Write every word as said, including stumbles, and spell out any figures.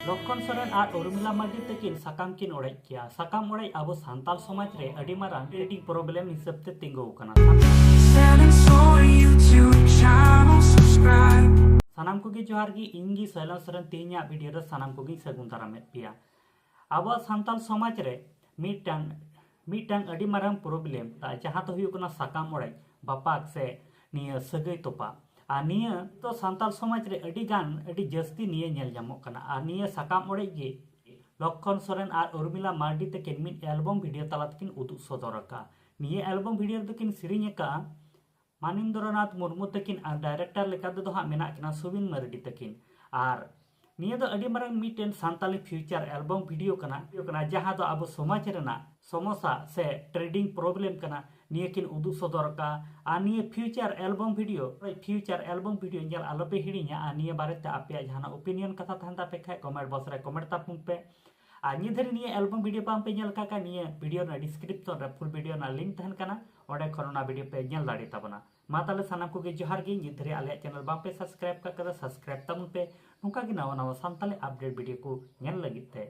ᱞᱚᱠᱠᱷᱚᱱ ᱥᱚᱨᱮᱱ ᱟᱨ ᱩᱨᱢᱤᱞᱟ ᱢᱟᱨᱰᱤ ᱛᱟᱹᱠᱤᱱ ᱥᱟᱠᱟᱢ ᱠᱤᱱ ᱚᱲᱮᱡ ᱠᱮᱭᱟ᱾ ᱥᱟᱠᱟᱢ ᱚᱲᱮᱡ ᱟᱵᱚ ᱥᱟᱱᱛᱟᱲ ᱥᱚᱢᱟᱡᱽ ᱨᱮ ᱟᱹᱰᱤ ᱢᱟᱨᱟᱝ ᱴᱨᱮᱱᱰᱤᱝ ᱯᱨᱚᱵᱞᱮᱢ ᱦᱤᱥᱟᱹᱵ ᱛᱮ ᱛᱤᱸᱜᱩ ᱟᱠᱟᱱᱟ᱾ ᱥᱟᱱᱟᱢ ᱠᱚᱜᱮ ᱡᱚᱦᱟᱨ ᱜᱮ, ᱤᱧ ᱜᱮ ᱥᱚᱭᱞᱚᱱ ᱥᱚᱨᱮᱱ᱾ ᱛᱮᱦᱮᱧᱟᱜ ᱵᱷᱤᱰᱤᱭᱳ ᱨᱮ ᱥᱟᱱᱟᱢ ᱠᱚᱜᱮᱧ ᱥᱟᱹᱜᱩᱱ ᱫᱟᱨᱟᱢᱮᱫ ᱯᱮᱭᱟ᱾ ᱟᱵᱚᱣᱟᱜ ᱥᱟᱱᱛᱟᱲ ᱥᱚᱢᱟᱡᱽ ᱨᱮ ᱢᱤᱫᱴᱟᱝ ᱢᱤᱫᱴᱟᱝ ᱟᱹᱰᱤ ᱢᱟᱨᱟᱝ ᱯᱨᱚᱵᱞᱮᱢ, ᱡᱟᱦᱟᱸ ᱫᱚ ᱦᱩᱭᱩᱜ ᱠᱟᱱᱟ ᱥᱟᱠᱟᱢ ᱚᱲᱮᱡ, ᱵᱟᱯᱟᱠ ᱥᱮ ᱱᱤᱭᱟᱹ ᱥᱟᱹᱜᱟᱹᱭ ᱛᱚᱯᱟᱜ᱾ ᱟᱨ ᱱᱤᱭᱟᱹ ᱫᱚ ᱥᱟᱱᱛᱟᱲ ᱥᱚᱢᱟᱡᱽ ᱨᱮ ᱟᱹᱰᱤ ᱜᱟᱱ, ᱟᱹᱰᱤ ᱡᱟᱹᱥᱛᱤ ᱱᱤᱭᱟᱹ ᱧᱮᱞ ᱧᱟᱢᱚᱜ ᱠᱟᱱᱟ᱾ ᱟᱨ ᱱᱤᱭᱟᱹ ᱥᱟᱠᱟᱢ ᱚᱲᱮᱡ ᱜᱮ ᱞᱚᱠᱠᱷᱚᱱ ᱥᱚᱨᱮᱱ ᱟᱨ ᱩᱨᱢᱤᱞᱟ ᱢᱟᱨᱰᱤ ᱛᱟᱹᱠᱤᱱ ᱢᱤᱫ ᱮᱞᱵᱚᱢ ᱵᱷᱤᱰᱤᱭᱳ ᱛᱟᱞᱟ ᱛᱮᱠᱤᱱ ᱩᱫᱩᱜ ᱥᱚᱫᱚᱨ ᱟᱠᱟᱫᱼᱟ᱾ ᱱᱤᱭᱟᱹ ᱮᱞᱵᱚᱢ ᱵᱷᱤᱰᱤᱭᱳ ᱨᱮᱫᱚ ᱠᱤᱱ ᱥᱮᱨᱮᱧ ᱟᱠᱟᱫᱼᱟ ᱢᱟᱱᱤᱱᱫᱨᱚᱱᱟᱛᱷ ᱢᱩᱨᱢᱩ ᱛᱟᱹᱠᱤᱱ ᱟᱨ ᱰᱟᱭᱨᱮᱠᱴᱚᱨ ᱞᱮᱠᱟ ᱛᱮᱫᱚ ᱦᱟᱸᱜ ᱢᱮᱱᱟᱜ ᱠᱤᱱᱟ ᱥᱩᱵᱤᱱ ᱢᱟᱨᱰᱤ ᱛᱟᱹᱠᱤᱱ᱾ ᱟᱨ ᱱᱤᱭᱟᱹ ᱫᱚ ᱟᱹᱰᱤ ᱢᱟᱨᱟᱝ ᱢᱤᱫᱴᱮᱱ ᱥᱟᱱᱛᱟᱞᱤ ᱯᱷᱤᱭᱩᱪᱟᱨ ᱮᱞᱵᱚᱢ ᱵᱷᱤᱰᱤᱭᱳ ᱠᱟᱱᱟ, ᱵᱷᱤᱰᱤᱭᱳ ᱠᱟᱱᱟ, ᱡᱟᱦᱟᱸ ᱫᱚ ᱟᱵᱚ ᱥᱚᱢᱟᱡᱽ ᱨᱮᱱᱟᱜ ᱥᱚᱢᱚᱥᱥᱟ ᱥᱮ ᱴᱨᱮᱱᱰᱤᱝ ᱯᱨᱚᱵᱞᱮᱢ ᱠᱟᱱᱟ, ᱱᱤᱭᱟᱹ ᱠᱤᱱ ᱩᱫᱩᱜ ᱥᱚᱫᱚᱨ ᱟᱠᱟᱫᱼᱟ᱾ ᱟᱨ ᱱᱤᱭᱟᱹ future album video, future album video ᱧᱮᱞ ᱟᱞᱚᱯᱮ ᱦᱤᱲᱤᱧᱟ᱾ ᱟᱨ ᱱᱤᱭᱟᱹ ᱵᱟᱨᱮᱛᱮ ᱟᱯᱮᱭᱟᱜ ᱡᱟᱦᱟᱱᱟᱜ ᱚᱯᱤᱱᱤᱭᱚᱱ ᱠᱟᱛᱷᱟ ᱛᱟᱦᱮᱱ ᱛᱟᱯᱮ ᱠᱷᱟᱡ ᱠᱚᱢᱮᱱᱴ ᱵᱚᱠᱥ ᱨᱮ ᱠᱚᱢᱮᱱᱴ ᱛᱟᱵᱚᱱ ᱯᱮ᱾ ᱟᱨ ᱱᱤᱭᱟᱹ ᱫᱷᱟᱹᱨᱤᱡ ᱱᱤᱭᱟᱹ ᱮᱞᱵᱚᱢ ᱵᱷᱤᱰᱤᱭᱳ ᱵᱟᱝ ᱯᱮ ᱧᱮᱞ ᱠᱟᱜ ᱠᱷᱟᱡ, ᱱᱤᱭᱟᱹ ᱵᱷᱤᱰᱤᱭᱳ ᱨᱮᱱᱟᱜ ᱰᱤᱥᱠᱨᱤᱯᱥᱚᱱ ᱨᱮ ᱯᱷᱩᱞ ᱵᱷᱤᱰᱤᱭᱳ ᱨᱮᱱᱟᱜ ᱞᱤᱝᱠ ᱛᱟᱦᱮᱱ ᱠᱟᱱᱟ, ᱚᱸᱰᱮ ᱠᱷᱚᱱ ᱚᱱᱟ ᱵᱷᱤᱰᱤᱭᱳ ᱯᱮ ᱧᱮᱞ ᱫᱟᱲᱮ ᱛᱟᱵᱚᱱᱟ᱾ ᱢᱟ ᱛᱟᱦᱞᱮ ᱥᱟᱱᱟᱢ ᱠᱚᱜᱮ ᱡᱚᱦᱟᱨ ᱜᱮ᱾ ᱱᱤᱛ ᱫᱷᱟᱹᱨᱤᱡ ᱟᱞᱮᱭᱟᱜ ᱪᱮᱱᱮᱞ ᱵᱟᱝ ᱯᱮ ᱥᱟᱵᱥᱠᱨᱟᱭᱤᱵ ᱠᱟᱜ ᱠᱷᱟᱡ ᱫᱚ ᱥᱟᱵᱥᱠᱨᱟᱭᱤᱵ ᱛᱟᱵᱚᱱ ᱯᱮ, ᱱᱚᱝᱠᱟ ᱜᱮ ᱱᱟᱣᱟ ᱱᱟᱣᱟ ᱥᱟᱱᱛᱟᱞᱤ ᱟᱯᱰᱮᱴ ᱵᱷᱤᱰᱤᱭᱳ ᱠᱚ ᱧᱮᱞ ᱞᱟᱹᱜᱤᱫ ᱛᱮ᱾